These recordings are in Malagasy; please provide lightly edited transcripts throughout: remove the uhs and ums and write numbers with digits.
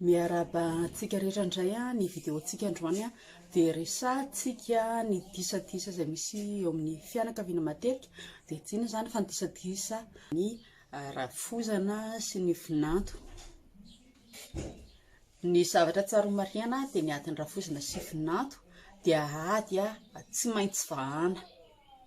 Miarahaba antsika rehetra indray ny vidéo-ntsika androany dia resahantsika ny disadisa izay misy eo amin'ny fianakaviana matetika dia tsy inona izany fa ny disadisa ny rafozana sy ny vinanto. Ny zavatra tsara ho marihana dia ny adin'ny rafozana sy vinanto dia ady tsy maintsy vahana.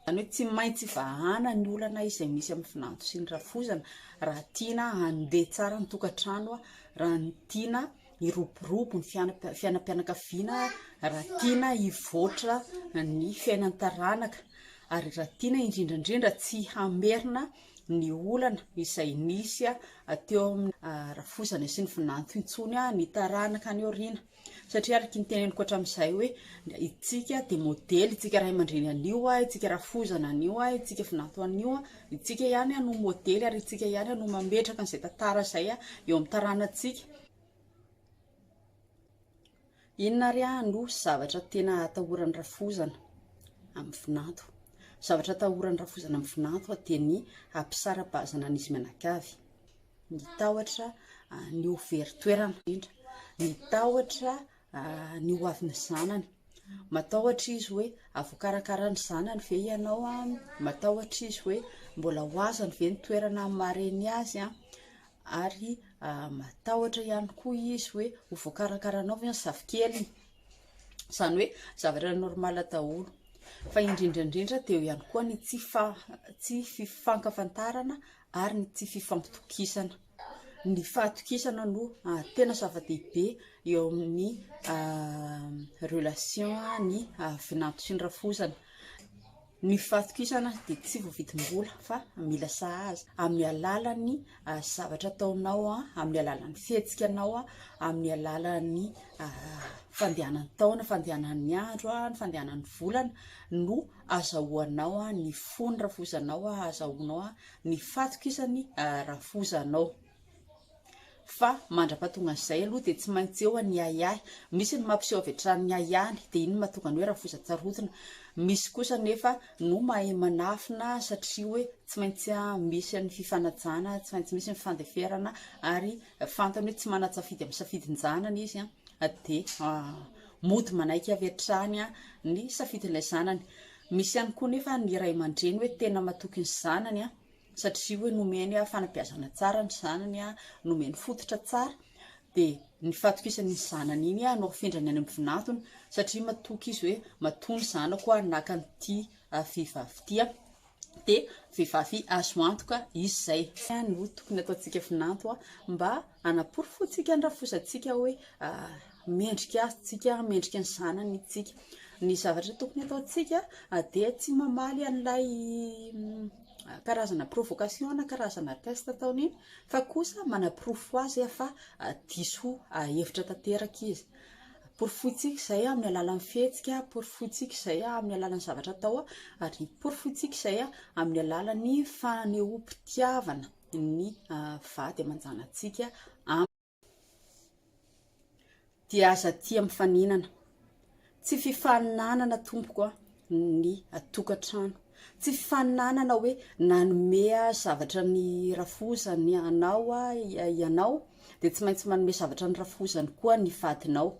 Izany hoe tsy maintsy vahana ny olana izay misy amin'ny vinanto sy ny rafozana raha tiana handeha tsara ny tokantrano, raha ny tiana hiroborobo ny fiainam-pianakaviana, raha tiana hivoatra ny fiainan'ny taranaka ary raha tiana indrindra indrindra tsy hamerina ny olana izay nisy teo amin'ny rafozana sy ny vinanto intsony ny taranaka any aoriana. Satria araka ny teneniko hatramin'izay hoe itsika dia modely, itsika ray aman-dreny anio, itsika rafozana anio, itsika vinanto anio, itsika ihany no modely ary itsika ihany no mametraka an'izay tantara izay eo amin'ny taranantsika. Inona ary no zavatra tena atahoran'ny rafozana amin'ny vinanto? Zavatra atahoran'ny rafozana amin'ny vinanto dia ny hampisara-bazana an'izy mianakavy. Ny tahotra ny ho very toerana indrindra, ny tahotra ny ho avin'ny zanany. Matahotra izy hoe havoakarakara ny zanany ve ianao an? Matahotra izy hoe mbola ho azony ve ny toerana amin'ny maha reny azy an? Ary matahotra ihany koa izy hoe ho voakarakaranao ve ny zafikeliny? Izany hoe zavatra normal daholo. Fa indrindra indrindra dia eo ihany koa ny tsy tsy fifankafantarana ary ny tsy fifampitokisana. Ny fahatokisana no tena zava-dehibe eo amin'ny relation ny vinanto sy ny rafozana. Ny fahatokisana dia tsy voavidim-bola fa mila sahaza amin'ny alalan'ny zavatra ataonao, amin'ny alalan'ny fihetsikanao, amin'ny alalan'ny fandehanan'ny taona, fandehanan'ny andro, ny fandehanan'ny volana no azahoanao ny fon'ny rafozanao, azahoanao ny fahatokisan'ny rafozanao. Fa mandra-pahatongan'izay aloha dia tsy maintsy eo ny ahiahy. Misy ny mampiseho avy hatrany ny ahiahiny dia iny no mahatonga ny hoe rafozan-tsarotina. Misy kosa anefa no mahay manafina satria hoe tsy maintsy misy ny fifanajana, tsy maintsy misy ny fandeferana ary fantany hoe tsy manan-tsafidy amin'ny safidin-janany izy dia mody manaiky avy hatrany ny safidin'ilay zanany. Misy ihany koa nefa ny ray aman-dreny hoe tena matoky ny zanany satria hoe nomeny fanabeazana tsara ny zanany, nomeny fototra tsara, dia ny fahatokisany iny zanany iny no afindrany any amin'ny vinantony satria matoky izy hoe matoa ny zanako naka an'ity vehivavy ity dia vehivavy azo antoka izy izay. No tokony ataontsika vinanto mba hanaporofoantsika ny rafozantsika hoe mendrika azy tsika, mendrika ny zanany isika. Ny zavatra tokony ataontsika dia tsy mamaly an'ilay karazana provocation na karazana test ataony iny fa kosa manaporofo azy fa diso hevitra tanteraka izy. Porofointsika izay amin'ny alalan'ny fihetsika, porofointsika izay amin'ny alalan'ny zavatra atao ary porofointsika izay amin'ny alalan'ny fanehoam-pitiavana ny vady aman-janatsika Dia aza tia mifaninana. Tsy fifaninanana tompoko a ny tokantrano. Tsy fifaninanana hoe nanome zavatra ny rafozany anao ianao dia tsy maintsy manome zavatra ny rafozany koa ny vadinao.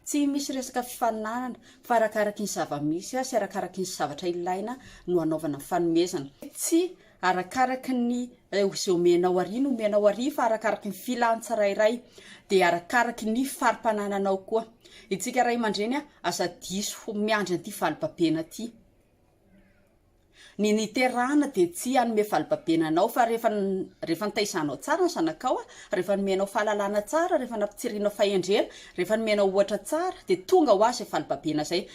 Tsy misy resaka fifaninanana fa arakaraky ny zava-misy sy arakaraky ny zavatra ilaina no anaovana ny fanomezana. Tsy arakaraky ny izay omenao ary no omenao ary fa arakaraky ny filan'ny tsirairay dia arakaraky ny fari-panananao koa. Itsika ray aman-dreny aza diso miandry an'ity valibabena ity. Ny niterahana dia tsy hanome valibabena anao fa rehefa rehefa nitaizanao tsara ny zanakao, rehefa nomenao fahalalana tsara, rehefa nampitsirianao fahendrena, rehefa nomenao ohatra tsara dia tonga ho azy izay valibabena izay.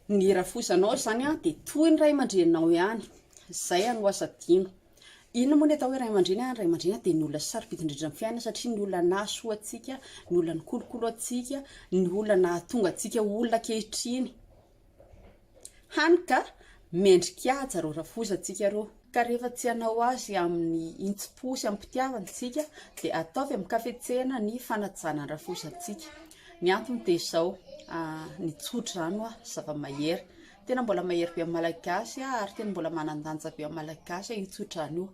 Ny rafozanao izany dia toy ny ray aman-dreninao ihany, izay no aza adino. Inona moa ny atao hoe ray aman-dreny? Ny ray aman-dreny dia ny olona sarobidy indrindra amin'ny fiainana satria ny olona nahasoa antsika, ny olona nikolokolo antsika, ny olona nahatonga antsika ho olona ankehitriny. Hany ka mendrika haja ireo rafozantsika ireo. Ka rehefa tsy hanao azy amin'ny hitsim-po sy amim-pitiavana isika dia ataovy amin-kafetsena ny fanajana ny rafozantsika. Ny antony dia izao, ny tso-drano zava-mahery. Tena mbola mahery be amin'ny Malagasy ary tena mbola manan-danja be amin'ny Malagasy io tso-drano io.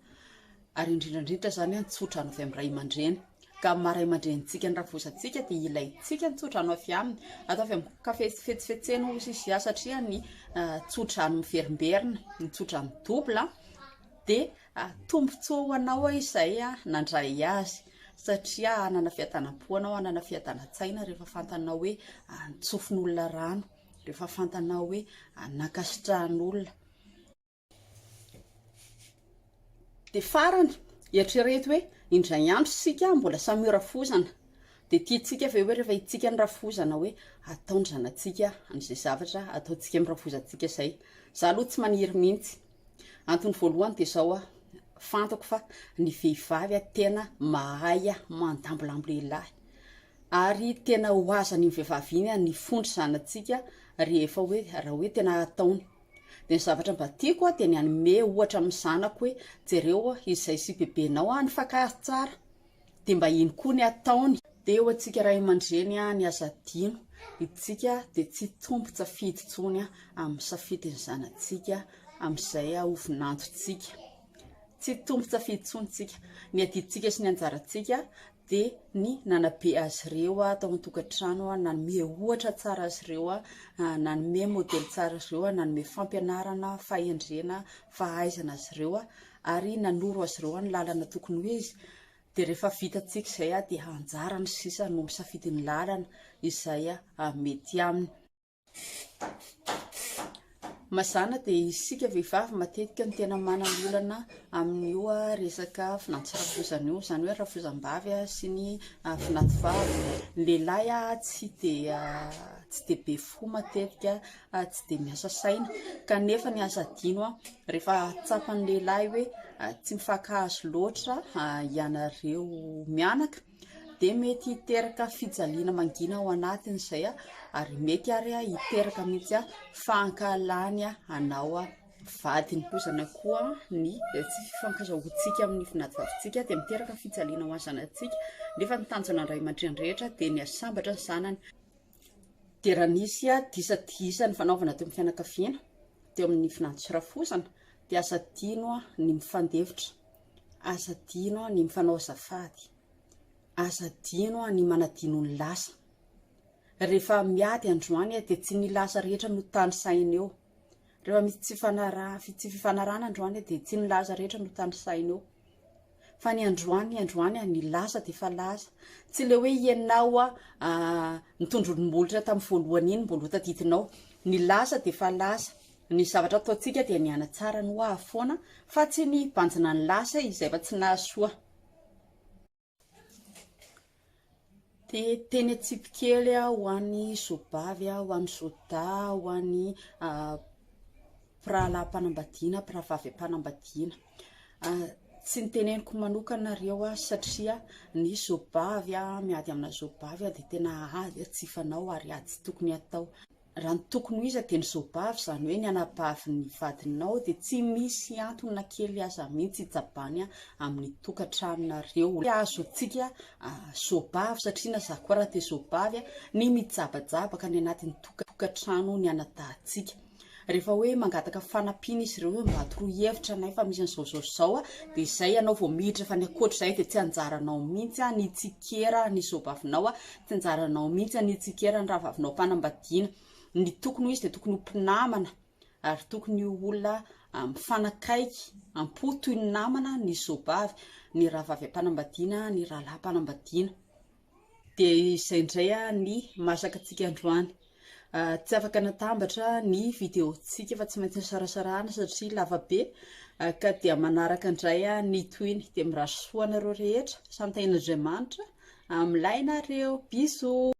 Ary indrindra indrindra izany ny tsodrano avy amin'ny ray aman-dreny. Ka amin'ny maha ray aman-drenintsika ny rafozantsika dia ilaintsika ny tsodrano avy aminy. Ataovy amin'ny kafe fetsifetsena hozy izy satria ny tsodrano miverimberina, ny tsodrano double dia tombontsoa ho anao izay nandray azy satria hanana fiadanam-po anao, hanana fiadanan-tsaina rehefa fantanao hoe nitsofin'olona rano, rehefa fantanao hoe nankasitrahan'olona. Dia farany, eritrereto hoe indray andro isika mbola samy ho rafozana. Dia tiantsika ve hoe rehefa itsika ny rafozana hoe atao ny zanatsika an'izay zavatra ataontsika amin'ny rafozantsika izay? Za aloha tsy maniry mihitsy. Antony voalohany dia izao aho, fantako fa ny vehivavy tena mahay mandambolambo lehilahy. Ary tena ho azan'iny vehivavy iny ny fondro zanatsika rehefa hoe raha hoe tena ataony. Dia ny zavatra mba tiako dia ny hanome ohatra amin'ny zanako hoe jereo izay sy bebenao ah nifankahazo tsara dia mba iny koa ny ataony. Dia ho antsika ray aman-dreny ny aza adino, itsika dia tsy tompon-tsafidy intsony amin'ny safidin'ny zanatsika amin'izay ho vinantontsika. Tsy tompon-tsafidy intsony tsika. Ny adidintsika sy ny anjarantsika dia ny nanabe azy ireo tao an-tokantrano, nanome ohatra tsara azy ireo, nanome modely tsara azy ireo, nanome fampianarana, fahendrena, fahaizana azy ireo ary nanoro azy ireo ny lalana tokony ho izy. Dia rehefa vitantsika izay dia anjarany sisa no misafidy ny lalana izay mety aminy. Mazàna dia isika vehivavy matetika no tena manana olana amin'io resaka vinanto sy rafozana io, izany hoe rafozam-bavy sy ny vinanto vavy. Ny lehilahy tsy dia tsy dia be fo matetika, tsy dia miasa saina kanefa ny aza adino rehefa tsapan'ny lehilahy hoe tsy mifankahazo loatra ianareo mianaka dia mety hiteraka fijaliana mangina ao anatiny izay ary mety ary hiteraka mihitsy fankahalany anao vadiny. Ozana koa ny tsy fifankazahoantsika amin'ny vinantovavintsika dia miteraka fijaliana ho an'ny zanatsika nefa ny tanjona ny ray aman-dreny rehetra dia ny hahasambatra ny zanany. Dia raha nisy disadisa nifanaovana teo amin'ny fianakaviana, teo amin'ny vinanto sy rafozana dia aza adino ny mifandefitra, aza adino ny mifanao azafady, aza adino ny manadino ny lasa. Rehefa miady androany dia tsy ny lasa rehetra no tanisaina eo. Rehefa misy tsy fanaraha, tsy fifanarahana androany dia tsy ny lasa rehetra no tanisaina eo. Fa ny androany, ny androany, ny lasa dia efa lasa. Tsy ilay hoe ianao nitondro ny molotra tamin'ny voalohany iny mbola ho tadidinao. Ny lasa dia efa lasa. Ny zavatra ataontsika dia ny hanatsara ny ho avy foana fa tsy ny hibanjina ny lasa izay efa tsy nahasoa. Dia teny atsipy kely ho an'ny zobavy, ho an'ny zodahy, ho an'ny mpirahalahim-panambadiana, mpirahavavy am-panambadiana. Tsy niteneniko manokana nareo satria ny zobavy miady amina zobavy dia tena ady tsy fanao ary ady tsy tokony hatao. Raha ny tokony ho izy dia ny zobavy, izany hoe ny anabavin'ny vadinao dia tsy misy antony na kely aza mihitsy hijabany amin'ny tokantranonareo. Azontsika zobavy satria na za koa raha te zobavy ny mijabajabaka any anatin'ny tokantrano ny anadahintsika. Rehefa hoe mangataka fanampiana izy ireo hoe mba atoroy hevitra anay fa misy an'izao izao izao dia izay ianao vao miditra fa ny ankoatra izay dia tsy anjaranao mihitsy ny hitsikera ny zobavinao, tsy anjaranao mihitsy ny hitsikera ny rahavavinao am-panambadiana. Ny tokony ho izy dia tokony ho mpinamana ary tokony ho olona mifanakaiky am-po toy ny namana ny zobavy, ny rahavavy am-panambadiana, ny rahalahy am-panambadiana. Dia izay indray ny masaka antsika androany. Tsy afaka natambatra ny vidéo-tsika fa tsy maintsy nisarasarahana satria lava be ka dia manaraka indray ny tohiny. Dia mirary soa anareo rehetra, samy tahian'Andriamanitra, milay nareo. Bisous.